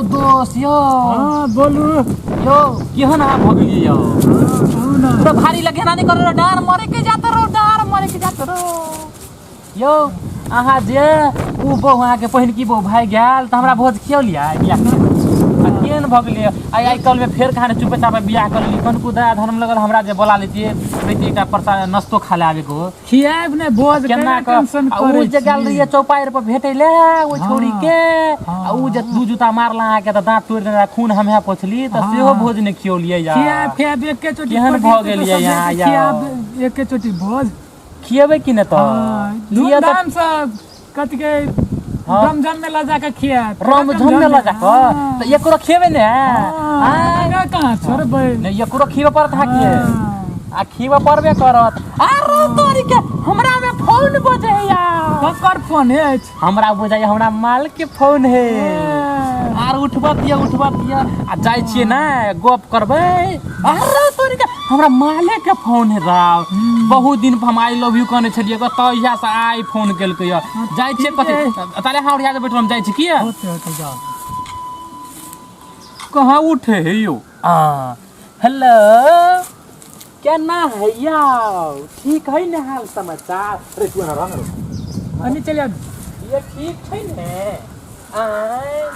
यौ दोस्त यौ। हाँ, बोलू। यौ, केहन अहाँ भऽ गेलियै यौ? कहू ने। पूरा भारी लगे ना, नहीं करो, डार मरे के जाते रहो, डार मरे के जाते रहो। यौ, अहाँ जे उ बहु अहाँके पहिनकी बहु भागि गेल तऽ हमरा भोज खियौलियै बियाह आ केहन भऽ गेलियै? आइ आइ काल्हिमे फेर कहाँ चुपे चापे बियाह कऽ लेली। कनिको दया धर्म लगल हमरा जे बोला लेतियै रहितियै, एकटा परसा नाश्तो खा ले आबे को। खियाएब ने भोज। केना केना कऽ टेंशन आ उ करै जे गेल छी? रहियै चौपारि पर भेटै ले ओहि छौड़ी के, आ उ जे दू जूता मारला अहाँके तऽ दाँत तोड़ि देने रहए, खून हमहे पोछली, तऽ सेहो भोज नहि खियौलियै यार। खियाएब, खियाएब एके चोटी। केहन पटी भऽ तऽ गेलियै सब अहाँ यौ? खियाएब एके चोटी भोज। खियेबै कि नहि तऽ? लिअ तऽ। धूमधाम से कथी के रमझम में लऽ जाके खियाएब। रमझम में लऽ जाकऽ तऽ एकरो खियेबै ने? आँय? आगाँ कहाँ छोड़बै? नहि, एकरो खियबे पड़त अहाँके। आ खियबे पड़बे करत। अरे तोरी के, हमरा में फोन बजैया। ककर फोन अछि? हमरा बुझाइया हमरा माल के फोन है। आर उठबऽ दिअ, उठबऽ दिअ, आ जाइ छियै ने, गप करबै। अरे तोरी के, हमरा माले के फोन है राव। बहुत दिन पर हम I love you कहने छलियै गो, तहिया से आइ फोन केलकै यऽ। जाइ छियै कथी ताले, अहाँ ओरिया के बैठल, हम जाइ छी। किया होते होते जाओ। कहाँ उठे है यौ? आ हेलो, केना है यौ? ठीक है ने हाल समाचार? रे तू एना रह ने रौ। अनी चलि आउ। ये ठीक छै ने? आँय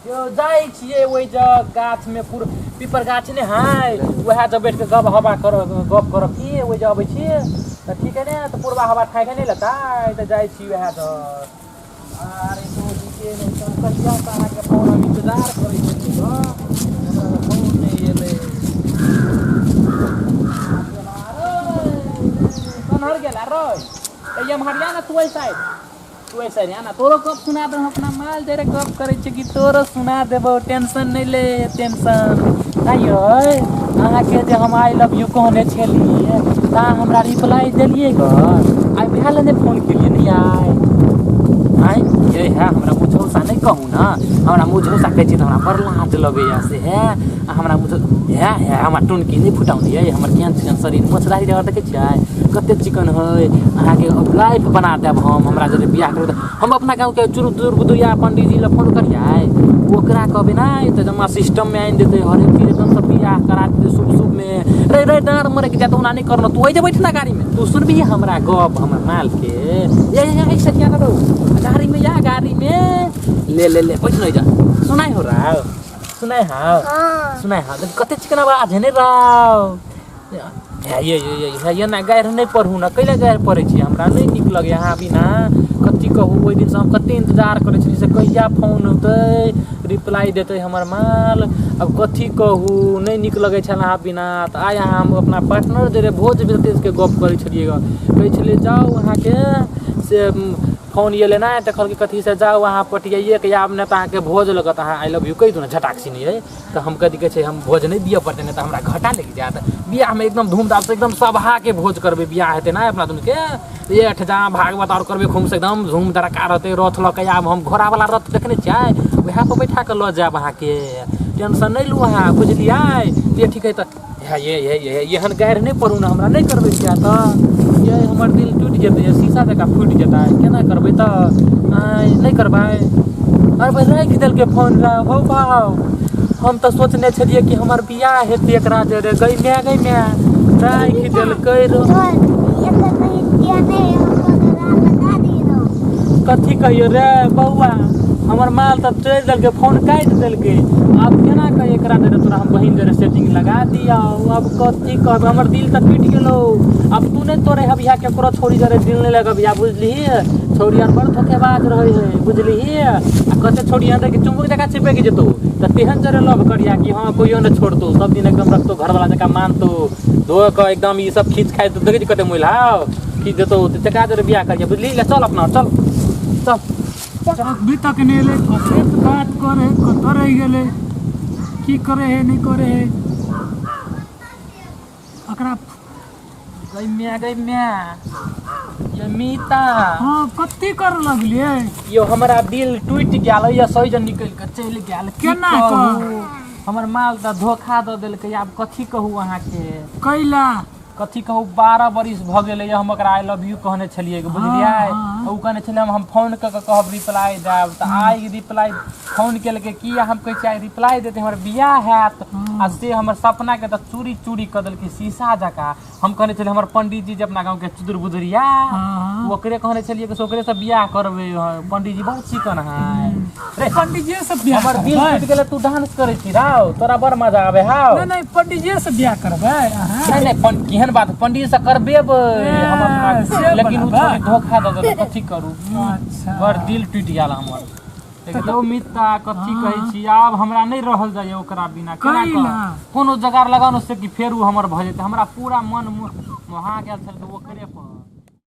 यौ, जाइ छियै ओहि जग गाछमे, पुर पीपर गाछ ने है, उएह जग बैठ कऽ गप हवा कर, गप करब की। ओहि जग अबै छियै तऽ ठीक है ने? तऽ पुरबा हवा ठाकि नहि लेतै तऽ जाइ छी उएह जग। अरे तोरीके, नहि तऽ कहियासँ अहाँके फोन हम इन्तजार करै छलियै गऽ, हमरा तऽ फोन नहि एलै। कन्हर गेला रे? तऽ एम्हर या ने, तू एहि साइड, तू एहि साइड आ ने, तोरो गप सुना देबौ। अपना माल जरे गप करै छै कि तोरो सुना देबौ, टेंशन नहि ले टेंशन। आइयो अहाँके जे हम I love you कहने छलियै तऽ अहाँ हमरा रिप्लाई देलियै गऽ? आइ वएह लए नहि फोन केलियै ने आइ? आँय ये है, हमरा मुझौसा नहि कहू ने। हमरा मुझौसा कहै छी तऽ हमरा बड़ लाज लगैए से है। आ हमरा मुझ है है हमरा टुनकी नहि फुटाउ ने यै। हमर केहन चिकन शरीर, मोछदारी जगह देखै छियै कते चिकन है। अहाँके लाइफ बना देब हम। हमरा जरे बियाह करबै तऽ हम अपना गाँवके चुरुक दुर्गुदुरिया पंडीजी लग फोन करियै, ओकरा कहबै नहि तऽ जमा सिस्टममे आनि देतै हरेक चीज, एकदम सब बियाह करा देतै शुभ शुभमे। रे रे, डाँड़ मरे के जाए तऽ ओना नहि करना। तू एहिजे बैठ ना गाड़ीमे, तू सुनबही हमरा गप हमर मालके। ये ये ये, ऐसे किया ना रहो, गाड़ीमे या, गाड़ीमे ले ले ले, बैठ नहीं जा। सुनाइ हो रहा, सुनाइ हौ? सुनाइ हौ? कते चिकन आवाज है ने राव। हे ये ये ये हे ये ना, गारि नहि पढ़ू ने। कैला गारि पढ़ै छी? हमरा नहि नीक लगैए अहाँ बिना। कथी कहू, ओहि दिनसँ हम कते इन्तजार करै छलियै से कहिया फोन औतै, रिप्लाई देतै हमर माल। आब कथी कहू, नहि नीक लगै छल अहाँ बिना। तऽ आइ अहाँ हम अपना पार्टनर जरे भोज के गप करै छलियै गऽ, कहै छलियै जाउ अहाँके से फोन एलै नहि तऽ कहलकै कथी से जाउ अहाँ पटियाइए के आब, नहि तऽ अहाँके भोज लगत। अहाँ I love you कहि दू ने झटाक सिनी है तऽ हम कथी कहै छै, हम भोज नहि दिअ पड़तै, नहि तऽ हमरा घाटा लागि जायत। बियाहमे एकदम धूमधामसँ एकदम सभाके भोज करबै। बियाह हेतै ने अपना दुनूके, एठ जहाँ भागवत आओर करबै खूबसँ, एकदम धूम धड़क्का रहतै। रथ लऽ कऽ आयब हम, घोड़ावला रथ देखने छियै? वएह पर बैठा कऽ लऽ जायब अहाँके। टेंशन नहि लू अहाँ, बुझलियै? ये ठीक है तऽ हे ये ये ये एहन गारि नहि पढ़ू ने हमरा। नहि करबै किया तऽ ये हमर दिल टूटि जेतै, शीशा जकाँ फूटि जेतै। केना करबै तऽ? आँय, नहि करबै? अरे भाइ, राखि देलकै फोन रे। हौ भाव, हम तऽ सोचने छलियै कि हमर बियाह हेतै एकरा जरे। गै माय, गै माय, राखि देलकै रो। कथी कहियो रे बौआ, हमर माल तऽ चलि देलकै, फोन काटि देलकै। आब केना कहियै एकरा जरे तोरा हम बहिन जरे सेटिंग लगा दियौ? आब कथी कहबै, हमर दिल तऽ टूटि गेलौ। आब तू नहि तोड़े हबिहा केकरो छौड़ी जरे दिल नहि लगबिहा, बुझलिही? छौड़ी आर बड़ धोखेबाज रहै है, बुझलिही? आ कते छौड़ी एहन रहै कि चुम्बक जकाँ चिपकि जेतौ, तऽ तेहन जरे लव करिया कि हँ, कोइयो नहि छोड़तौ, सब दिन एकदम रखतौ, घरवाला जकाँ मानतौ, धो कऽ एकदम ई सब खींच खाइ। देखै छी कते मोल हाउ खींच देतौ, तऽ तकरा जरे बियाह करिया, बुझलिही? ले चल अपना, चल चल। अभी तक नहि एलै। कतेक बात करे, कतऽ रहि गेलै, की करे है, नहि करे है एकरा। गै माय, गै माय, ये मीता। हाँ, कथी कर लगलियै? यो हमरा दिल टूटि गेल ये, सही जन निकलि कऽ चलि गेल। की केना कहू कऽ? हमर माल तऽ धोखा दऽ देलकै। आब कथी कहू अहाँके? कैला? कथी कहू, 12 बरिस भऽ गेलै हम ओकरा I love you कहने छलियै, बुझलियै? ओ कहने छलै हम फोन कऽ कऽ कहब, रिप्लाई देब। तऽ आइ रिप्लाई फोन केलकै की, हम कहै छियै आइ रिप्लाई देतै, हमर बियाह हैत। आ से हमर सपनाके तऽ चूरी चूरी कऽ देलकै शीशा जकाँ। हम कहने छलियै हमर पंडीजी जे अपना गाँवके चुदुर बुदुरिया, ओकरे कहने छलियै कि से ओकरे से बियाह करबै। पंडीजी बड़ चिकन है रे। पंडीजी से बियाह हमर दिल करबै? टूटि गेलै। तू डांस करै छी राव, तोरा बड़ मजा आबै हौ। नहि नहि, पंडीजी से बियाह करबै अहाँ? नहि नहि, केहन बात, पंडीजी से करबेबै हम अपना। से लेकिन ओ बराबर। छोरी धोखा दऽ देलक, कथी करू? बड़ दिल टूटि गेल हमर। देखियौ मित्ता, कथी कहै छी, आब हमरा नहि रहल जाइए ओकरा बिना। केना कैला? कहब? कोनो जोगाड़ लगाउ ने से कि फेर ओ हमर भऽ जेतै। हमरा पूरा मन मोहा गेल छल ओकरे पर।